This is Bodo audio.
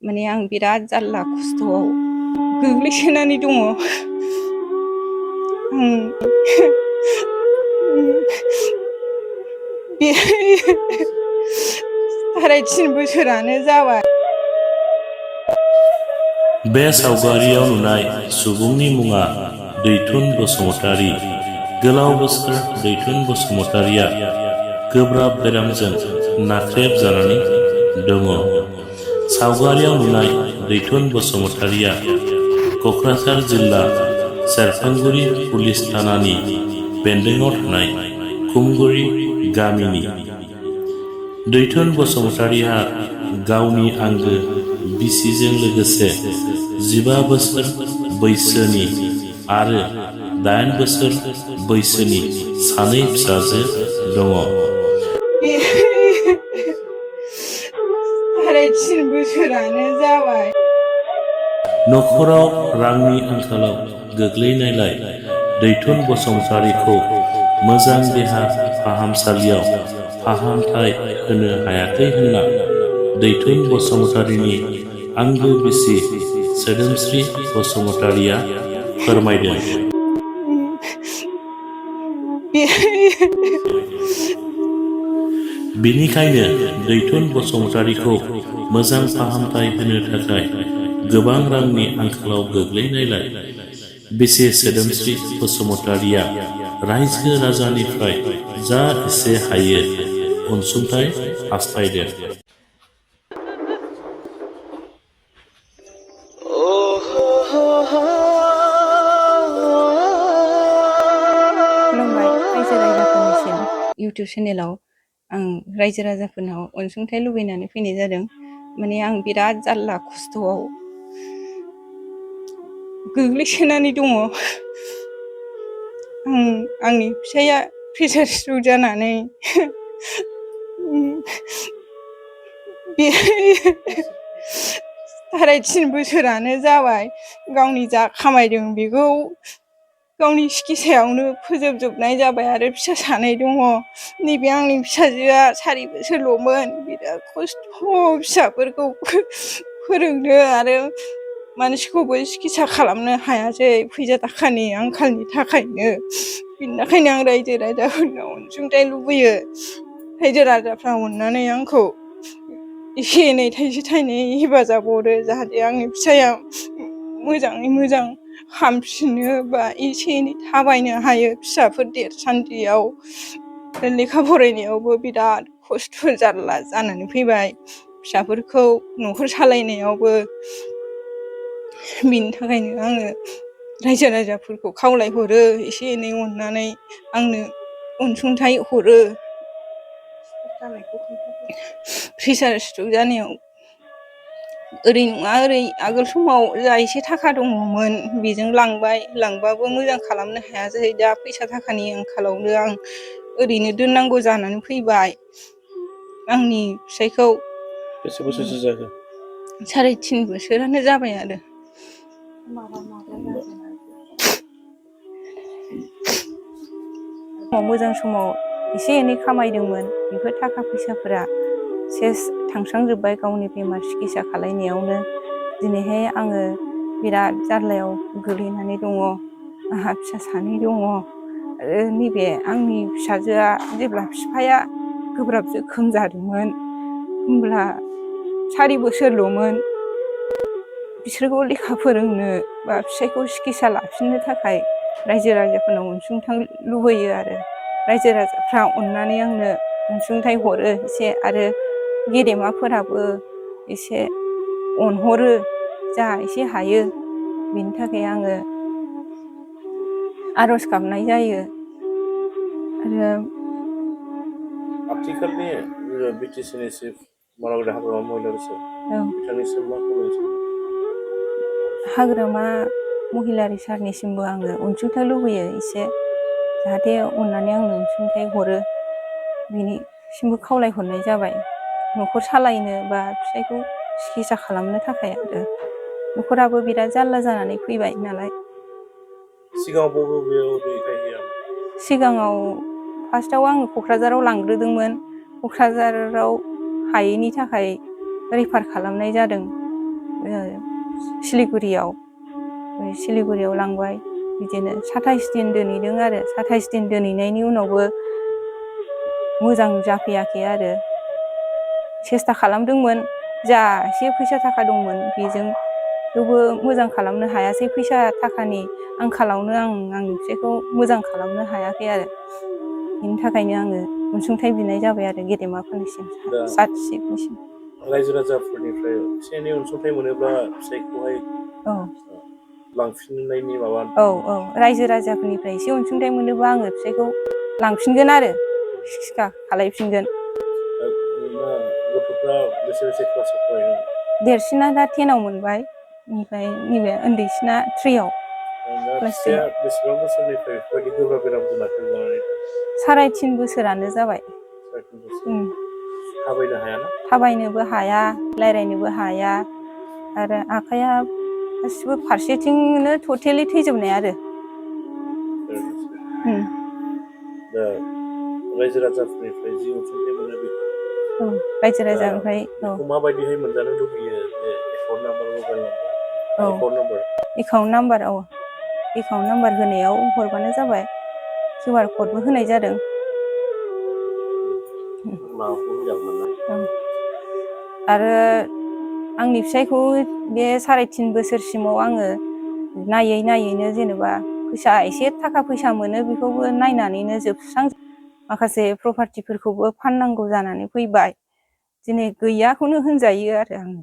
माने आं बिराद जारला खस्थ'आव गोग्लैसोनानै दङ। बे 3.5 बोसोरानो जाबाय। बे सावगारियाव नुनाय सुबुंनि मुङा दैथुन बसुमतारी। गोलाव बोसोर दैथुन बसुमतारीया गोब्राब बेरामजों नाख्रेबजानानै दङ। सावगारियाव नुनाय दैथुन बसुमतारीया क'क्राझार जिल्ला सेरफांगुरि पुलिस थानानि बेन्दोङाव थानाय खुमगुरि गामिनि। दैथुन बसुमतारीहा गावनि आंगो बिसिजों लोगोसे 15 बोसोर बैसोनि आरो 8 बोसोर बैसोनि सानै फिसाजो दङ। 3.5 बोसोरानो जाबाय। नखराव रांनि आंखालाव गोग्लैनायलाय दैथुन बसुमतारीखौ मोजां देहा फाहामसालियाव फाहामथाय होनो हायाखै होनना दैथुन बसुमतारीनि आंगो बिसि सोदोमस्रि बसुमतारीया फोरमायदों। बिनिखायनो दैथुन बसुमतारीखौ मोजां फाहामथाय होनो थाखाय गोबां रांनि आंखालाव गोग्लैनायलाय बिसि सोदोमस्रि बसुमतारीया रायजो राजानिफ्राय जा एसे हायो अनसुंथाय हास्थायदों। खुलुमबाय रायजो राजाफोरनिसिम। इउटुब चेनेलाव आं रायजो राजाफोरनाव अनसुंथाइ लुबैनानै फैनाय जादों। माने आं बिराद जारला खस्थ'आव गोग्लैसोनानै दङ। आंनि फिसाइया प्रेसार स्ट्रक जानानै 3.5 बोसोरानो जाबाय। गावनि जा खामायदों बेखौ गावनि सिकित्सायावनो फोजोबजोबनाय जाबाय आरो फिसा सानै दङ। नैबे आंनि फिसाजोआ 4 बोसोरल'मोन। बिराद खस्थ' फिसाफोरखौ फोरोंनो आरो मानसिखौबो सिकित्सा खालामनो हायासै फैसा थाखानि आंखालनि थाखायनो। बिनि थाखायनो आं रायजो राजाफोरनाव अनसुंथाइ लुबैयो। रायजो राजाफ्रा अननानै आंखौ एसे एनै थाइसे थाइनै हेफाजाब हरो, जाहाथे आंनि फिसाया मोजाङै मोजां हामफिनो बा एसे एनै थाबायनो हायो फिसाफोर देरसान्दियाव। लेखा फरायनायावबो बिराद खस्थ' जारला जानानै फैबाय, फिसाफोरखौ न'खर सालायनायावबो। बिनि थाखायनो आङो रायजो राजाफोरखौ खावलायहरो एसे एनै अननानै आंनो अनसुंथाइ हरो। प्रेसार स्ट्रक जानायाव ओरै नङा ओरै आगोल समाव जा एसे थाखा दङमोन बेजों लांबाबो मोजां खालामनो हायासै। दा फैसा थाखानि आंखालावनो आं ओरैनो दोननांगौ जानानै फैबाय। आंनि फिसाइखौ बेसे बोसोरसो जाखो? 3.5 बोसोरानो जाबाय आरो। मोजां समाव एसे एनै खामायदोंमोन, बेफोर थाखा फैसाफोरा सेस थांस्रांजोब्बाय गावनि बेमार सिकित्सा खालायनायावनो। दिनैहाय आङो बिराद जारलायाव गोग्लैनानै दङ। आंहा फिसा सानै दङ आरो नैबे आंनि फिसाजोआ जेब्ला बिफाया गोब्राब जोखोम जादोंमोन होमब्ला 4 बोसोरल'मोन। बिसोरखौ लेखा फोरोंनो बा फिसाइखौ सिकित्सा लाफिननो थाखाय रायजो राजाफोरनाव अनसुंथाइ लुबैयो आरो रायजो राजाफ्रा अननानै आंनो अनसुंथाइ हरो एसे, आरो गेदेमाफोराबो एसे अनहरो जा एसे हायो। बिनि थाखाय आङो आर'ज गाबनाय जायो। आरो आथिखालनि बिटिसिनि चिफ मानगोनां हाग्रामा महिला बिथांनिसिम मा खावलायनो? हाग्रामा महिलारि सारनिसिमबो आङो अनसुंथाइ लुबैयो एसे, जाहाथे अननानै आंनो अनसुंथाइ हरो। बिनिसिमबो खावलायहरनाय जाबाय। न'खर सालायनो बा फिसाइखौ सिकित्सा खालामनो थाखाय आरो न'खराबो बिराद जारला जानानै फैबाय नालाय। सिगाङाव बबेयाव देखायहैया? सिगाङाव फार्स्टआव आङो क'क्राझाराव लांग्रोदोंमोन। क'क्राझाराव हायैनि थाखाय रेफार खालामनाय जादों। सिलिगुरियाव लांबाय बिदिनो 27 दिन दोनहैदों आरो 27 दिन दोनहैनायनि उनावबो मोजां जाफैयाखै आरो सेस्था खालामदोंमोन जा एसे फैसा थाखा दंमोन बेजों थेवबो मोजां खालामनो हायासै फैसा थाखानि आंखालावनो आंनि फिसायखौ मोजां खालामनो हायाखै आरो बेनि थाखायनो आङो अनसुंथाइ बिनाय जाबाय आरो गेदेमाफोरनिसिम जाथिफोरनिसिम रायजो राजाफोरनिफ्राय एसे एनै अनसुंथाइ मोनोब्ला फिसायखौहाय लांफिननायनि माबा रायजो राजाफोरनिफ्राय एसे अनसुंथाइ मोनोबा आङो फिसायखौ लांफिनगोन आरो सिकित्सा खालायफिनगोन गथ'फ्रा बेसे क्लासाव फरायो देरसिना दा 10 आव मोनबाय ओमफ्राय नैबे उन्दैसिना 3 आव फिसाया बेसेबां बोसोरनिफ्राय बेफोरबायदि गोब्राब बेराम जानानै 3.5 बोसोरानो जाबाय थाबायनो हायाना थाबायनोबो हाया रायज्लायनोबो हाया आरो आखाइया गासिबो फारसेथिंनो टटेलि थैजोबनाय आरो दा रायजो राजाफोरनिफ्राय जि अनसुंथाइ मोनो बेखौ रायजो राजानिफ्राय बेखौ माबायदिहाय मोनजानो लुबैयो जे account number mobile number account number होनायाव हरबानो जाबाय QR क'डबो होनाय जादों आरो आंनि फिसायखौ बे 3.5 बोसोरसिमाव आङो नायैनो जेनेबा फैसा एसे थाखा फैसा मोनो बेखौबो नायनानैनो माखासे प्रपार्टिफोरखौबो फाननांगौ जानानै फैबाय दिनै गैयाखौनो होनजायो आरो आङो